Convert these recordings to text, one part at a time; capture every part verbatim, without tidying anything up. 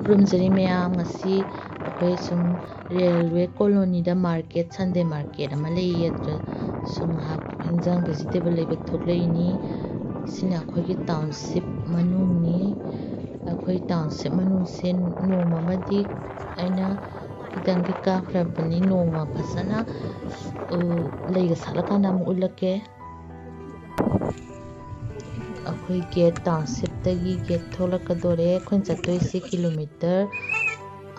ꯈꯨꯔꯨꯝꯖꯔꯤ ꯃꯌꯥꯝ, ꯉꯁꯤ ꯑꯩꯈꯣꯏ ꯁꯨꯝ ꯔꯦꯜꯋꯦ ꯀꯣꯂꯣꯅꯤꯗ ꯃꯥꯔꯀꯦꯠ, ꯁꯟꯗꯦ ꯃꯥꯔꯀꯦꯠ ꯑꯃ ꯂꯩꯌꯦ, ꯑꯗꯨꯗ ꯁꯨꯝ ꯉꯥꯏꯍꯥꯛ ꯏꯟꯖꯥꯡ ꯚꯦꯖꯤꯇꯦꯕꯜ ꯂꯩꯕ ꯊꯣꯛꯂꯛꯏꯅꯤ꯫ ꯁꯤꯅ ꯑꯩꯈꯣꯏꯒꯤ ꯇꯥꯎꯟꯁꯤꯞ ꯃꯅꯨꯡꯅꯤ꯫ ꯑꯩꯈꯣꯏ ꯇꯥꯎꯟꯁꯤꯞ ꯃꯅꯨꯡꯁꯦ ꯅꯣꯡꯃ ꯑꯃꯗꯤ ꯑꯩꯅ ꯈꯤꯇꯪꯗꯤ ꯀꯥꯞꯈ꯭ꯔꯕꯅꯤ꯫ ꯅꯣꯡꯃ ꯐꯖꯅ, ꯎ, ꯂꯩꯒ ꯁꯥꯠꯂꯀꯥꯟꯗ ꯑꯃꯨꯛ ꯎꯠꯂꯛꯀꯦ꯫ ꯑꯩꯈꯣꯏ ꯒꯦꯠ, ꯇꯥꯎꯟꯁꯤꯞꯇꯒꯤ ꯒꯦꯠ ꯊꯣꯛꯂꯛꯀꯗꯣꯔꯦ꯫ ꯑꯩꯈꯣꯏꯅ ꯆꯠꯇꯣꯏꯁꯤ ꯀꯤꯂꯣꯃꯤꯇꯔ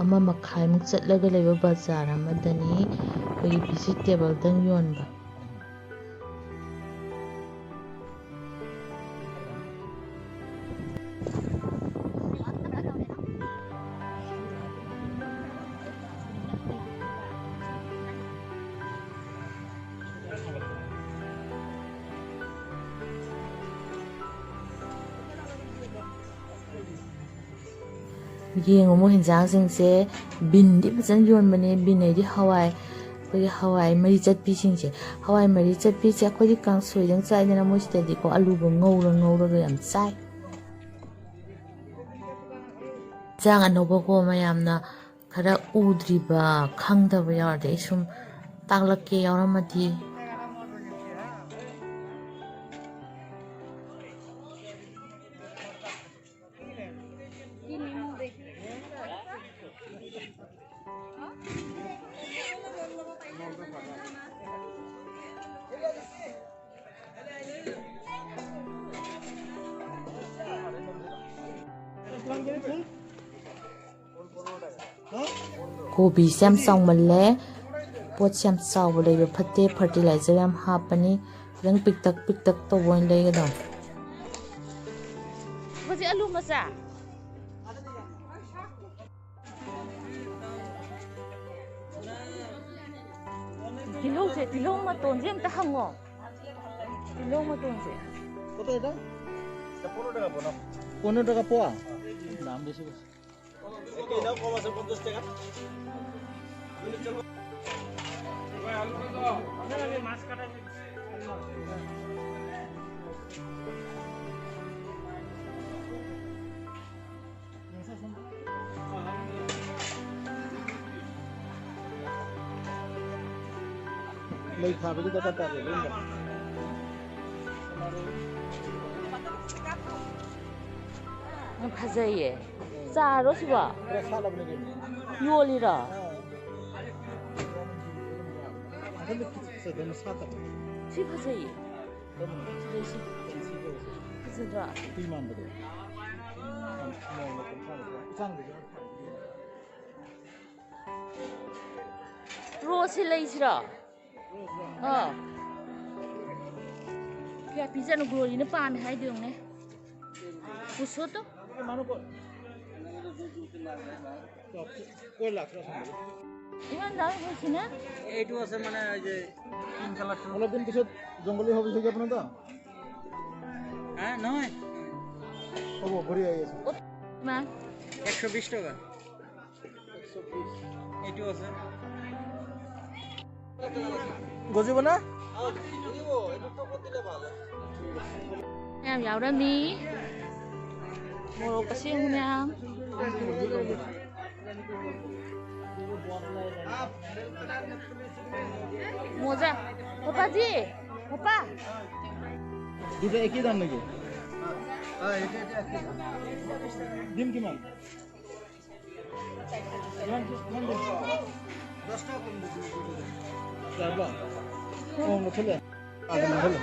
ꯑꯃ ꯃꯈꯥꯏꯃꯨꯛ ꯆꯠꯂꯒ ꯂꯩꯕ ꯕꯖꯥꯔ ꯑꯃꯗꯅꯤ꯫ ꯑꯩꯈꯣꯏꯒꯤ ꯚꯤꯖꯤꯇꯦꯕꯜꯗꯪ ꯌꯣꯟꯕ꯫ ꯌꯦꯡꯉꯨ, ꯃꯣꯏ ꯍꯤꯟꯖꯥꯡꯁꯤꯡꯁꯦ ꯕꯤꯟꯗꯤ ꯐꯖꯅ ꯌꯣꯟꯕꯅꯦ꯫ ꯕꯤꯟ ꯍꯥꯏꯗꯤ ꯍꯋꯥꯏ, ꯑꯩꯈꯣꯏꯒꯤ ꯍꯋꯥꯏ ꯃꯔꯤ ꯆꯠꯄꯤꯁꯤꯡꯁꯦ꯫ ꯍꯋꯥꯏ ꯃꯔꯤ ꯆꯠꯄꯤꯁꯦ ꯑꯩꯈꯣꯏꯗꯤ ꯀꯥꯡꯁꯣꯏꯗꯪ ꯆꯥꯏꯗꯅ, ꯃꯣꯏꯁꯤꯗꯗꯤꯀꯣ ꯑꯂꯨꯒ ꯉꯧꯔ ꯉꯧꯔꯒ ꯌꯥꯝ ꯆꯥꯏ꯫ ꯍꯤꯟꯖꯥꯡ ꯑꯅꯧꯕꯀꯣ, ꯃꯌꯥꯝꯅ ꯈꯔ ꯎꯗ꯭ꯔꯤꯕ, ꯈꯪꯗꯕ ꯌꯥꯎꯔꯗꯤ ꯑꯩ ꯁꯨꯝ ꯇꯥꯛꯂꯛꯀꯦ, ꯌꯥꯎꯔꯝꯃꯗꯤ꯫ ꯀꯣꯕꯤꯁꯦ ꯌꯥꯝ ꯆꯥꯎꯃꯜꯂꯦ꯫ ꯄꯣꯠꯁꯦ ꯌꯥꯝ ꯆꯥꯎꯕ ꯂꯩꯕ ꯐꯠꯇꯦ, ꯐꯔꯇꯤꯂꯥꯏꯖꯔ ꯌꯥꯝ ꯍꯥꯞꯄꯅꯤ꯫ ꯈꯤꯇꯪ ꯄꯤꯛꯇꯛ ꯄꯤꯛꯇꯛ ꯇꯧꯕ ꯑꯣꯏꯅ ꯂꯩꯒꯗꯧꯅꯤ꯫ ꯍꯧꯖꯤꯛ ꯑꯂꯨ ꯃꯆꯥ꯫ ꯇꯤꯜꯍꯧꯁꯦ, ꯇꯤꯜꯍꯧ ꯃꯇꯣꯟꯁꯦ ꯑꯝꯇ ꯍꯪꯉꯣ꯫ ꯇꯤꯜꯍꯧ ꯃꯇꯣꯟꯁꯦ꯫ কত এটা? পনেরো টাকা পোয়া। পনেরো টাকা পোয়া? দাম বেশি বলছে। ꯂꯩ ꯊꯥꯕꯒꯤ ꯗꯔꯀꯥꯔ ꯇꯥꯗꯦ, ꯂꯣꯏꯅꯃꯛ꯫ ꯌꯥꯝ ꯐꯖꯩꯌꯦ꯫ ꯆꯥꯔꯣ ꯁꯤꯕꯣ? ꯈꯔ ꯁꯥꯠꯂꯕꯅꯦ ꯀꯩꯅꯣ꯫ ꯌꯣꯜꯂꯤꯔꯣ? ꯑꯥ꯫ ꯃꯊꯟꯇ ꯈꯤꯇꯪ ꯁꯥꯠꯇꯕ꯫ ꯁꯤ ꯐꯖꯩꯌꯦ꯫ ꯀꯔꯝꯕꯅꯣ? ꯁꯤꯗꯩꯁꯤ꯫ ꯁꯤ, ꯁꯤ ꯇꯧꯁꯦ꯫ ꯐꯖꯗ꯭ꯔꯣ? ꯍꯨꯏ ꯃꯥꯟꯕꯗꯣ꯫ ꯅꯣꯡꯃ ꯀꯨꯟꯊ꯭ꯔꯥ ꯅꯤꯐꯨ꯫ ꯏꯆꯥꯅꯨꯄꯤꯁꯨ ꯌꯥꯝ ꯐꯖꯩ꯫ ꯔꯣꯁꯁꯦ ꯂꯩꯁꯤꯔꯣ? ꯑꯥ꯫ ꯀꯌꯥ ꯄꯤꯖꯥꯠꯅꯣ? ꯒ꯭ꯂꯣꯔꯤꯅ ꯄꯥꯝꯃꯦ ꯍꯥꯏꯗꯣ ꯌꯦꯡꯉꯨꯅꯦ꯫ ꯄꯨꯁꯣꯠꯇꯣ? ꯏমান দাম হৈছে না? এইটো আছে মানে এই যে পিংক কালাৰটো। অলপ দিন পিছত জংগলী হ'ব চাগে আপোনাৰ তাত? হা, নহয়। হ'ব, ঘূৰি আহি আছে। মা। একশ বিশ টকা। এইটো আছে। গজিব না? ꯌꯥꯝ ꯌꯥꯎꯔꯝꯃꯤ꯫ ꯃꯣꯔꯣꯛ ꯑꯁꯦꯡꯕ ꯃꯌꯥꯝ꯫ মজা। পাপাজি, পাপা। দুটো একই দাম নাকি? ডিম কিমান? কিমান, কিমান দিম? দশ টাকা কম দিচ্ছি। চারবার। ও, না, চলে। আগে না হলো।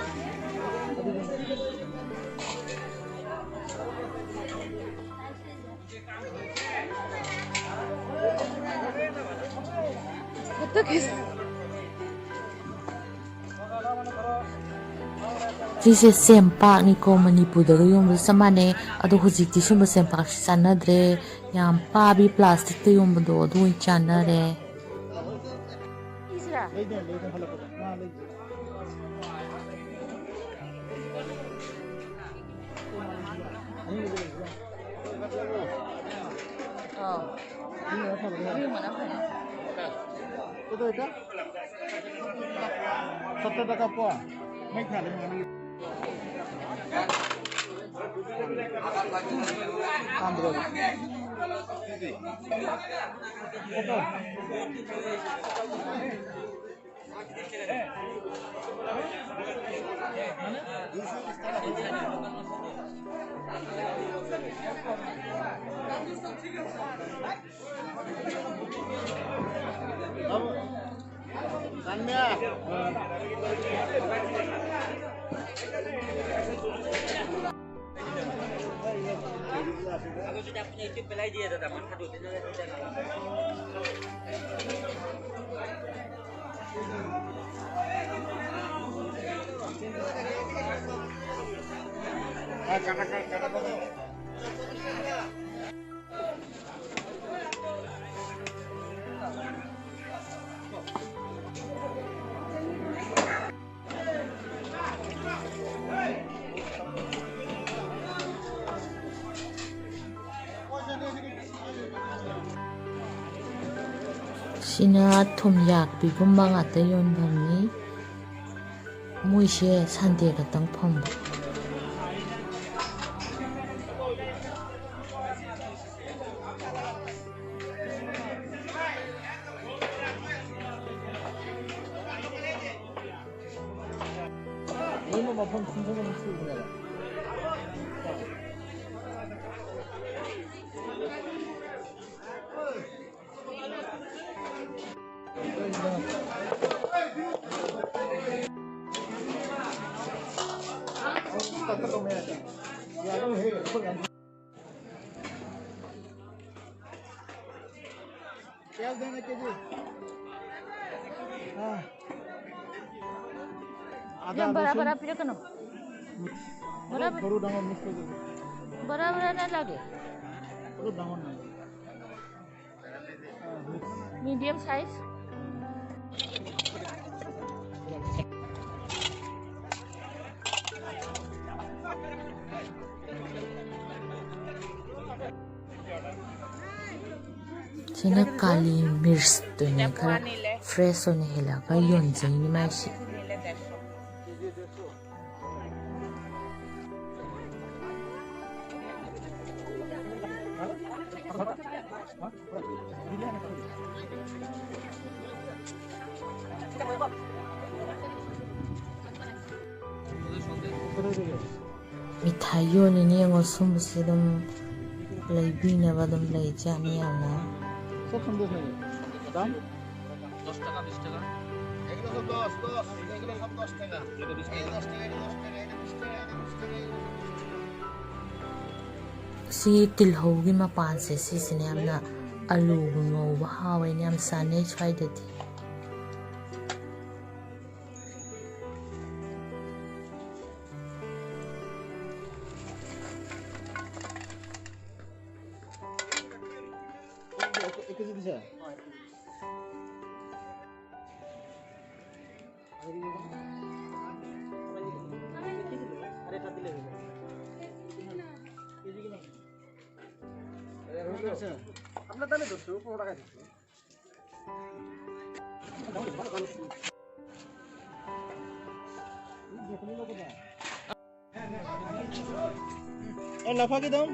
ꯁꯤꯁꯦ ꯁꯦꯝ ꯄꯥꯛꯅꯤꯀꯣ, ꯃꯅꯤꯄꯨꯔꯗꯒ ꯌꯣꯟꯕꯗ ꯆꯞ ꯃꯥꯟꯅꯩ꯫ ꯑꯗꯣ ꯍꯧꯖꯤꯛꯇꯤ ꯁꯨꯝꯕ ꯁꯦꯝ ꯄꯥꯛꯁꯤ ꯆꯥꯟꯅꯗ꯭ꯔꯦ꯫ ꯌꯥꯝ ꯄꯥꯕꯤ ꯄ꯭ꯂꯥꯁꯇꯤꯛꯇ ꯌꯣꯟꯕꯗꯣ ꯑꯗꯨ ꯑꯣꯏꯅ ꯆꯥꯟꯅꯔꯦ꯫ ꯂꯩꯗꯣꯏꯅꯦ, ꯂꯩꯗꯣꯏꯅꯦ, ꯍꯜꯂꯛꯄꯗ꯫ ꯃꯥ ꯂꯩꯗꯣꯏꯅꯦ꯫ ꯑꯅꯤꯗꯨꯗꯤ ꯂꯩꯕ꯭ꯔꯣ? ꯑꯥ꯫ ꯑꯅꯤꯗꯨꯅ ꯐꯕꯅꯦ꯫ ꯑꯅꯤꯗꯨꯅ ꯐꯩ꯫ ꯀꯩꯗꯧꯋꯦ? ꯁꯠꯇꯔ ꯇꯀꯥ ꯄꯣ꯫ ꯃꯩ ꯊꯥꯜꯂꯦ ꯃꯥꯅꯤ꯫ ꯊꯥꯟꯗ꯭ꯔꯣ? ꯁꯤꯅ ꯊꯨꯝ ꯌꯥꯛꯄꯤꯒꯨꯝꯕ ꯉꯥꯛꯇ ꯌꯣꯟꯐꯝꯅꯤ꯫ ꯃꯣꯏꯁꯦ ꯁꯟꯗꯦ ꯈꯛꯇꯪ ꯐꯝꯕ꯫ ꯂꯣꯏꯅꯃꯛ ꯃꯐꯝ ꯁꯤꯟꯐꯝ ꯑꯃ ꯁꯨꯕꯅꯦꯕ꯫ प्याज देना केजी। हाँ। आधा ꯌꯥꯝ ꯕꯔꯥ ꯂꯣꯏꯁꯟ꯫ ꯕꯔꯥ ꯄꯤꯔꯛꯀꯅꯣ꯫ ꯕꯔꯥ ꯕꯔꯥ꯫ ꯁꯔꯨ ꯁꯔꯨ ꯗꯥꯡ ꯃꯤꯛꯁ ꯇꯧꯖꯒꯦ꯫ ꯕꯔꯥ ꯕꯔꯥ ꯅ ꯂꯥꯛꯑꯦ꯫ ꯁꯔꯨ ꯗꯥꯡ ꯃꯤꯛꯁ꯫ Medium size. ꯁꯤꯅ ꯀꯥꯂꯤ ꯃꯤꯔꯆꯇꯨꯅꯦ, ꯈꯔ ꯐ꯭ꯔꯦꯁ ꯑꯣꯏꯅ ꯍꯦꯜꯂꯒ ꯌꯣꯟꯖꯩꯅꯤ ꯃꯥꯏꯁꯤ꯫ ꯌꯣꯜꯂꯤꯅꯦ ꯌꯦꯡꯉꯣ, ꯁꯨꯝꯕꯁꯦ ꯑꯗꯨꯝ ꯂꯩꯕꯤꯅꯕ ꯑꯗꯨꯝ ꯂꯩꯖꯥꯠꯅꯤ ꯌꯥꯝꯅ꯫ সব সন্দেশ নেই। দাম? দশ টাকা, বিশ টাকা। এগুলো সব দশ, দশ, এগুলো সব দশ টাকা। এটা বিশ টাকা। এই দশ টাকা, এটা দশ টাকা, এটা বিশ টাকা, এটা বিশ টাকা, এগুলো সব বিশ টাকা। ꯁꯤ ꯇꯤꯜꯍꯧꯒꯤ ꯃꯄꯥꯟꯁꯦ, ꯁꯤꯁꯤꯅ ꯌꯥꯝꯅ ꯑꯂꯨꯒ ꯉꯧꯕ ꯍꯥꯎꯋꯦꯅ ꯌꯥꯝ ꯆꯥꯅꯩ ꯁ꯭ꯋꯥꯏꯗꯗꯤ꯫ আপনার দামে ধরছে, ও পনেরো টাকা দিচ্ছে। ও লাফা কি দাম?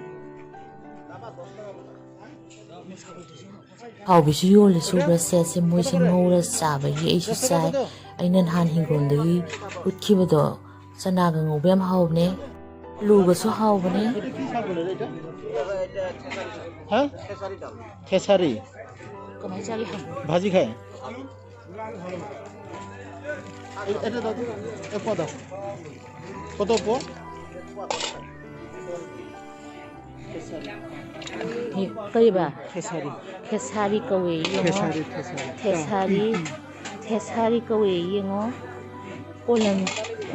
ꯍꯥꯎꯕꯤꯁꯨ ꯌꯣꯜꯂꯤ ꯁꯨꯕ꯭ꯔꯁꯦ꯫ ꯁꯤ ꯃꯣꯏꯁꯦ ꯉꯧꯔ ꯆꯥꯕꯒꯤ ꯑꯩꯁꯨ ꯆꯥꯏ꯫ ꯑꯩꯅ ꯅꯍꯥꯟ ꯍꯤꯡꯒꯣꯜꯗꯒꯤ ꯍꯨꯠꯈꯤꯕꯗꯣ, ꯆꯅꯥꯒ ꯉꯧꯕ ꯌꯥꯝ ꯍꯥꯎꯕꯅꯦ, ꯑꯂꯨꯒꯁꯨ ꯍꯥꯎꯕꯅꯦ꯫ এটা কি শাক বলে রে এটা? হ্যাঁ? খেসারি। ভাজি খায়? এ-, এটা দাও তো। এ, কত? কত পো? খেসারি। ꯀꯩꯕ? খেসারি। খেসারি ꯀꯧꯋꯦ, ꯌꯦꯡꯉꯣ꯫ খেসারি, খেসারি। খেসারি, ꯎꯝ, ꯎꯝ꯫ খেসারি ꯀꯧꯋꯦ, ꯌꯦꯡꯉꯣ꯫ ꯀꯣꯂꯝ,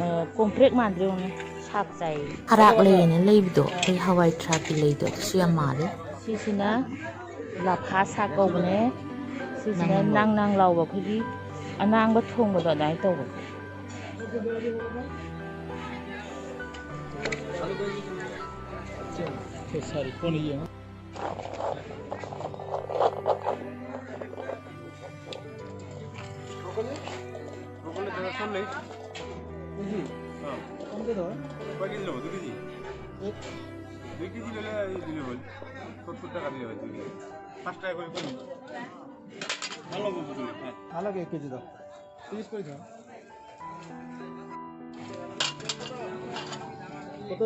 ꯑ, ꯀꯣꯝꯄ꯭ꯔꯦꯛ ꯃꯥꯟꯗ꯭ꯔꯣ ꯌꯦꯡꯉꯨꯅꯦ꯫ ꯁꯥꯛ ꯆꯥꯏ꯫ ꯊꯔꯥꯛ ꯂꯩ ꯍꯥꯏꯅ ꯂꯩꯕꯗꯣ, ꯑꯩꯈꯣꯏ ꯍꯋꯥꯏ ꯊꯔꯥꯛꯀꯤ ꯂꯩꯗꯣ, ꯑꯗꯨꯁꯨ ꯌꯥꯝ ꯃꯥꯜꯂꯦ꯫ ꯁꯤꯁꯤꯅ ꯂꯐꯥ ꯁꯥꯛ ꯀꯧꯕꯅꯦ꯫ ꯁꯤꯁꯤꯅ ꯅꯪ ꯅꯪ ꯅꯪ ꯂꯥꯎꯕ, ꯑꯩꯈꯣꯏꯒꯤ ꯑꯅꯥꯡꯕ ꯊꯣꯡꯕꯗꯣ ꯑꯗꯨꯃꯥꯏꯅ ꯇꯧꯕ꯫ ꯁꯥꯔꯤ ꯀꯣꯟꯅ ꯌꯦꯡꯉꯣ꯫ ব্রকলি দাদা, চল্লিশ। কেজি? হ্যাঁ। কম দিয়ে দাও। কয় কেজি নেবো? দুই কেজি? এ- দুই কেজি নিলে এই দিলে বল। সত্তর টাকা দিলে হয় দুই কেজি। পাঁচ টাকা করে কম। ভালো বলছো তুমি, হ্যাঁ। ভালো লাগে এক কেজি দাও। তিরিশ করে দাও। কত?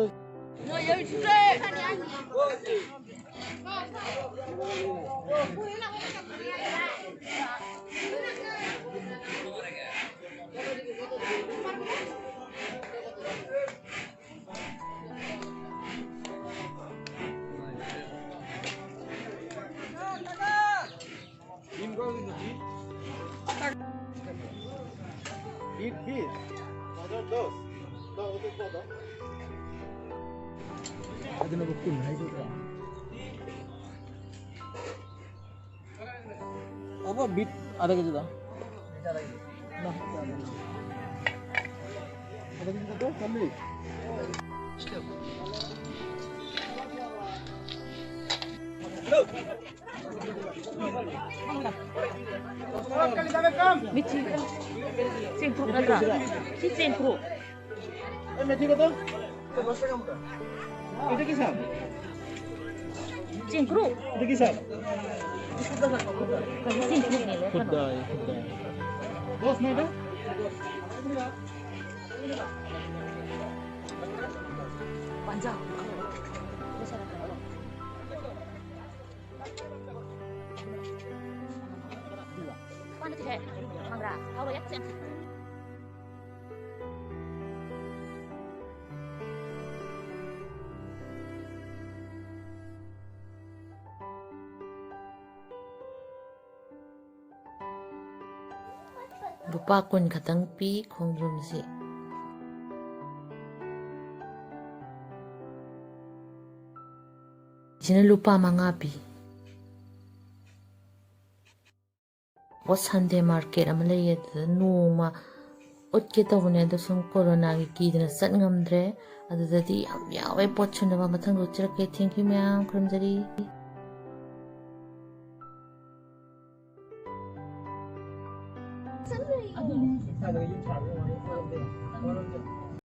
ꯑꯗꯨꯅꯕꯨ ꯀꯨꯟ ꯍꯥꯏꯗꯣꯏꯔꯣ? ꯑꯕꯣ, ꯕꯤꯠ ꯑꯗ ꯀꯩꯗ? ꯃꯤꯠꯁꯤ ꯆꯦꯡꯀ꯭ꯔꯨꯞ ꯅꯠꯇ꯭ꯔꯥ? ꯁꯤ ꯆꯦꯡꯀ꯭ꯔꯨꯞ꯫ ꯆꯦꯡꯀ꯭ꯔꯨꯞ꯫ ꯀꯔꯤ ꯆꯦꯡꯀ꯭ꯔꯨꯞꯅꯦꯕ? ꯈꯨꯗꯥꯏ, ꯈꯨꯗꯥꯏ꯫ ꯄꯟꯖꯥ꯫ ꯄꯟꯖꯥ ꯇꯤꯍꯦ꯫ ꯈꯪꯕ꯭ꯔꯥ? ꯍꯥꯎꯔꯣ, ꯌꯥꯝ ꯆꯦꯟ꯫ ꯂꯨꯄꯥ ꯀꯨꯟ ꯈꯛꯇꯪ ꯄꯤ ꯈꯣꯡꯗ꯭ꯔꯨꯝꯁꯤ꯫ ꯁꯤꯅ ꯂꯨꯄꯥ ꯃꯉꯥ ꯄꯤ꯫ ꯄꯣꯠ ꯁꯟꯗꯦ ꯃꯥꯔꯀꯦꯠ ꯑꯃ ꯂꯩꯌꯦ, ꯑꯗꯨꯗ ꯅꯣꯡꯃ ꯎꯠꯀꯦ ꯇꯧꯕꯅꯦ, ꯑꯗꯣ ꯁꯨꯝ ꯀꯣꯔꯣꯅꯥꯒꯤ ꯀꯤꯗꯅ ꯆꯠ ꯉꯝꯗ꯭ꯔꯦ꯫ ꯑꯗꯨꯗꯗꯤ ꯌꯥꯝ ꯌꯥꯎꯋꯦ ꯄꯣꯠ ꯁꯨꯅꯕ, ꯃꯊꯪꯗ ꯎꯠꯆꯔꯛꯀꯦ꯫ Thank you ꯃꯌꯥꯝ, ꯈꯨꯔꯨꯝꯖꯔꯤ꯫